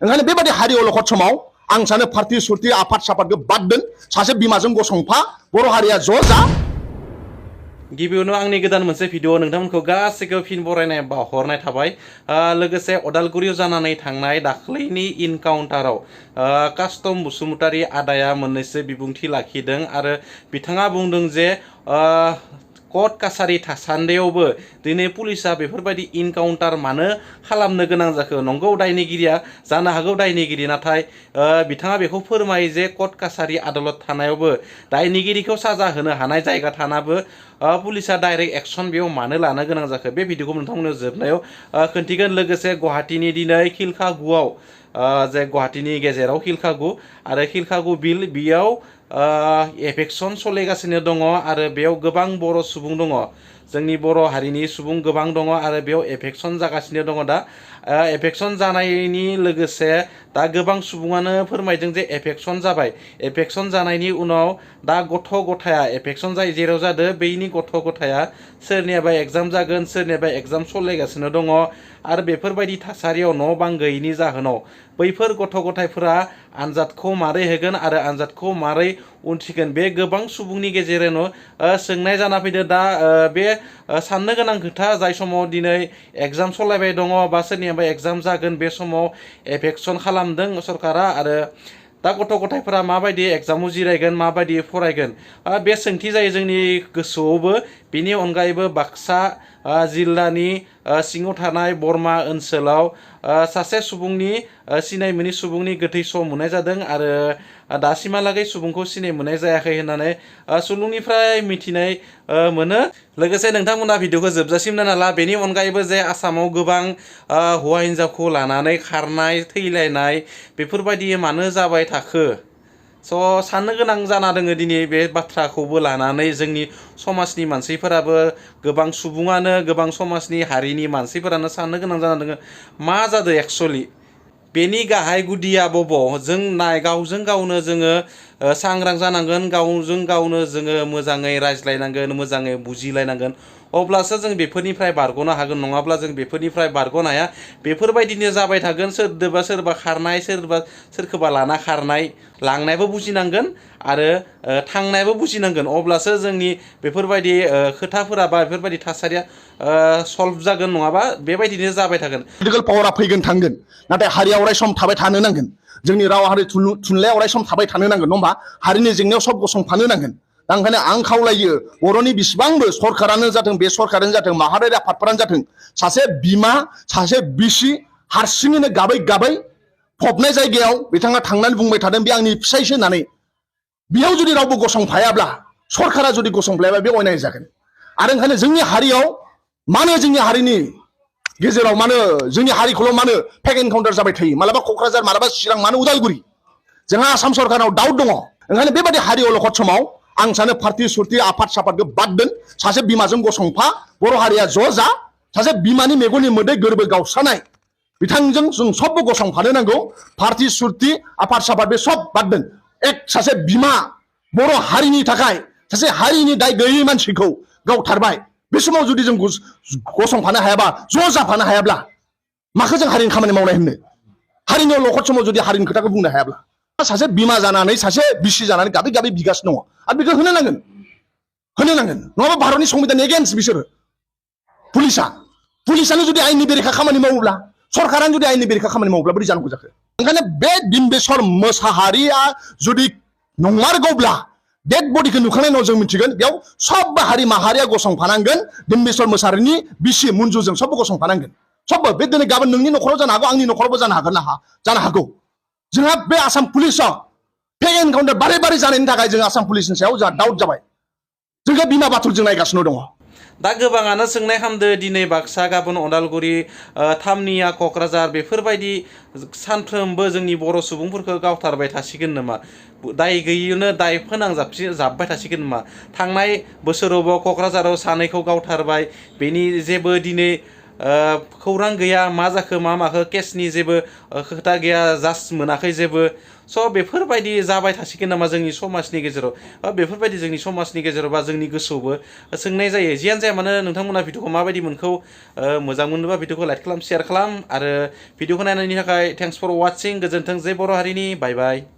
ओंखायनो बेबादि हारि अलखद समाव आं सानो पार्टी सुर्ती आफाद साफादखौ बाद दोन सासे बिमाजों गसंफा बर' हारिया ज' जा। गिबियावनो आंनि गोदान मोनसे भिडिअ नोंथांमोनखौ गासैखौबो फिन बरायनाय बावहरनाय थाबाय। लोगोसे अदालगुरियाव जानानै थांनाय दाख्लैनि इनकाउन्टाराव कास्टम बसुमतारी आदाया मोननैसो बिबुंथि लाखिदों आरो बिथाङा बुंदों जे कर्ट कासारि थासान्दियावबो दिनै पुलिसा बेफोरबायदि इनकाउन्टार मानो खालामनो गोनां जाखो। नंगौ दायनिगिरिया जानो हागौ दायनिगिरि, नाथाय बिथाङा बेखौ फोरमायो जे कर्ट कासारि आदालत थानायावबो दायनिगिरिखौ साजा होनो हानाय जायगा थानाबो पुलिसा डाइरेक्ट एक्सन बेयाव मानो लानो गोनां जाखो बे भिडिअखौ नोंथांमोननो जोबनायाव खोन्थिगोन। लोगोसे गुवाहाटीनि दिनै खिलखागुआव जे गुवाहाटीनि गेजेराव खिलखागु आरो खिलखागु बिल बेयाव एफेक्सन सोलिगासिनो दङ आरो बेयाव गोबां बर' सुबुं दङ, जोंनि बर' हारिनि सुबुं गोबां दङ आरो बेयाव एफेक्सन जागासिनो दङ। दा एफेक्सन जानायनि लोगोसे दा गोबां सुबुङानो फोरमायदों जे एफेक्सन जाबाय। एफेक्सन जानायनि उनाव दा गथ' गथाया एफेक्सन जायो जेराव जादों बैनि गथ' गथाया सोरनियाबा एग्जाम जागोन, सोरनियाबा एग्जाम सोलिगासिनो दङ आरो बेफोरबायदि थासारियाव न' बां गैयैनि जाहोनाव बैफोर गथ' गथायफोरा आनजादखौ मारै होगोन आरो आनजादखौ मारै उनथिगोन बे गोबां सुबुंनि गेजेरावनो सोंनाय जाना फैदों। दा बे साननो गोनां खोथा जाय समाव दिनै एग्जाम सलायबाय दङ बा सोरनियाबा एग्जाम जागोन बे समाव एफेक्सन खालामदों सरकारा आरो दा गथ' गथायफोरा माबायदि एग्जामाव जिरायगोन, माबायदि फरायगोन बे सोंथि जायो जोंनि गोसोआवबो। बेनि अनगायैबो बाक्सा जिल्लानि सिङाव थानाय बरमा ओनसोलाव सासे सुबुंनि सिनाय मोनै सुबुंनि गोथै सह मोननाय जादों आरो दासिमहालागै सुबुंखौ सिनाय मोननाय जायाखै होननानै सुलुंनिफ्राय मिथिनाय मोनो। लोगोसे नोंथांमोना भिडिअखौ जोबजासिम नायना ला। बेनि अनगायैबो जे आसामाव गोबां हौवा हिन्जावखौ लानानै खारनाय थैलायनाय बेफोरबायदि मानो जाबाय थाखो, साननो गोनां जाना दोङो दिनै बे बाथ्राखौबो लानानै जोंनि समाजनि मानसिफोराबो गोबां सुबुङानो गोबां समाजनि हारिनि मानसिफोरानो साननो गोनां जाना दोङो मा जादों एक्सुवेलि, बेनि गाहाय गुदिया बबाव। जों गावजों गावनो जोङो सांग्रां जानांगोन, गावजों गावनो जोङो मोजाङै रायज्लायनांगोन, मोजाङै बुजिलायनांगोन, अब्लासो जों बेफोरनिफ्राय बारग'नो हागोन। नङाब्ला जों बेफोरनिफ्राय बारग'नो हाया, बेफोरबायदिनो जाबाय थागोन। सोरबा खारनाय, सोरखौबा लाना खारनाय, लांनायबो बुजिनांगोन आरो थांनायबो बुजिनांगोन, अब्लासो जोंनि बेफोरबायदि खोथाफोरा बा बेफोरबायदि थासारिया सल्भ जागोन, नङाबा बेबायदिनो जाबाय थागोन। पलिटिकेल पावारा फैगोन थांगोन, नाथाय हारिया अराय सम थाबाय थानो नांगोन। जोंनि राव हारि थुनलाइया अराय सम थाबाय थानो नांगोन, नङा होमबा? हारिनि जेंनायाव सब गसंफानो नांगोन। दा ओंखायनो आं खावलायो बर'नि बेसेबांबो सरकारानो जाथों, बे सरकारानो जाथों, माहारियारि आफादफोरानो जाथों, सासे बिमा सासे बिसि हारसिङैनो गाबै गाबै फबनाय जायगायाव बिथाङा थांनानै बुंबाय थादों बे आंनि फिसायसो होननानै। बेयाव जुदि रावबो गसंफायाब्ला, सरकारा जुदि गसंफायाब्ला बे अयनाय जागोन। आरो ओंखायनो जोंनि हारियाव मानो जोंनि हारिनि गेजेराव मानो जोंनि हारिखौल' मानो फेक एनकाउन्टार जाबाय थायो, मालाबा क'क्राझार, मालाबा चिरां, मानो उदालगुरि? जोंहा आसाम सरकाराव दाउट दङ। ओंखायनो बेबादि हारि अलखद समाव आं सानो पार्टी सुर्ती आफाद साफादखौ बाद दोन, सासे बिमाजों गसंफा, बर' हारिया ज' जा। सासे बिमानि मेगननि मोदै गोरबो गावस्रानाय बिथांजों जों सबबो गसंफानो नांगौ। पार्टी सुर्ती आफाद साफाद बे सब बाद दोन। सासे बिमा बर' हारिनि थाखाय सासे हारिनि दाय गैयै मानसिखौ गावथारबाय, बे समाव जुदि जों गसंफानो हायाबा, ज' जाफानो हायाब्ला माखौ जों हारिनि खामानि मावनाय होननो? हारिनि अलखद समाव जुदि हारिनि खोथाखौ बुंनो हायाब्ला, सासे बिमा जानानै सासे बिसि जानानै गाबै गाबै बिगासिनो दङ आरो बेखौ होनो नांगोन, नङाबा भारतनि संबिधाननि एगेन्स्ट बिसोरो। पुलिसानो जुदि आयेननि बेरेखा खामानि मावोब्ला, सरकारानो जुदि आयेननि बेरेखा खामानि मावोब्ला बोरै जानांगौ जाखो? ओंखायनो बे बिम्बेश्वर मोसाहारिया जुदि नंमारगौब्ला डेड बडिखौ नुखांनायनि उनाव जों मिथिगोन बेयाव सबबो हारि माहारिया गसंफानांगोन। बिम्बेश्वर मोसाहारिनि बिसि मन्जुजों सबबो गसंफानांगोन, सबबो। बे दिनै गाबोन नोंनि न'खराव जानो हागौ, आंनि न'खरावबो जानो हागौ। जोंहा बे आसाम पुलिसाव फेक एनकाउन्टार बारे बारे जानायनि थाखाय जों आसाम पुलिसनि सायाव जोंहा डाउट जाबाय। जोंखौ बिमा बाथुलजों नायगासिनो दङ। दा गोबाङानो सोंनाय खालामदो दिनै बाक्सा, गाबोन अदालगुरि, थामनिया क'क्राझार बेफोरबायदि सानफ्रोमबो जोंनि बर' सुबुंफोरखौ गावथारबाय थासिगोन नामा? दाय गैयियावनो दाय फोनांजाबबाय थासिगोन नामा? थांनाय बोसोरावबो क'क्राझाराव सानैखौ गावथारबाय, बेनि जेबो दिनै खौरां गैया मा जाखो मा माखो केसनि जेबो खोथा गैया जास्ट मोनाखै जेबो स' बेफोरबायदि जाबाय थासिगोन नामा जोंनि समाजनि गेजेराव बेफोरबायदि जोंनि समाजनि गेजेराव बा जोंनि गोसोआवबो सोंनाय जायो जियानो जाया मानो नोंथांमोना भिडिअखौ माबायदि मोनखौ मोजां मोनोबा भिडिअखौ लाइक खालाम शेयार खालाम आरो भिडिअखौ नायनायनि थाखाय थेंक्स फर वाचिं गोजोन्थों जय बर' हारिनि बाय बाय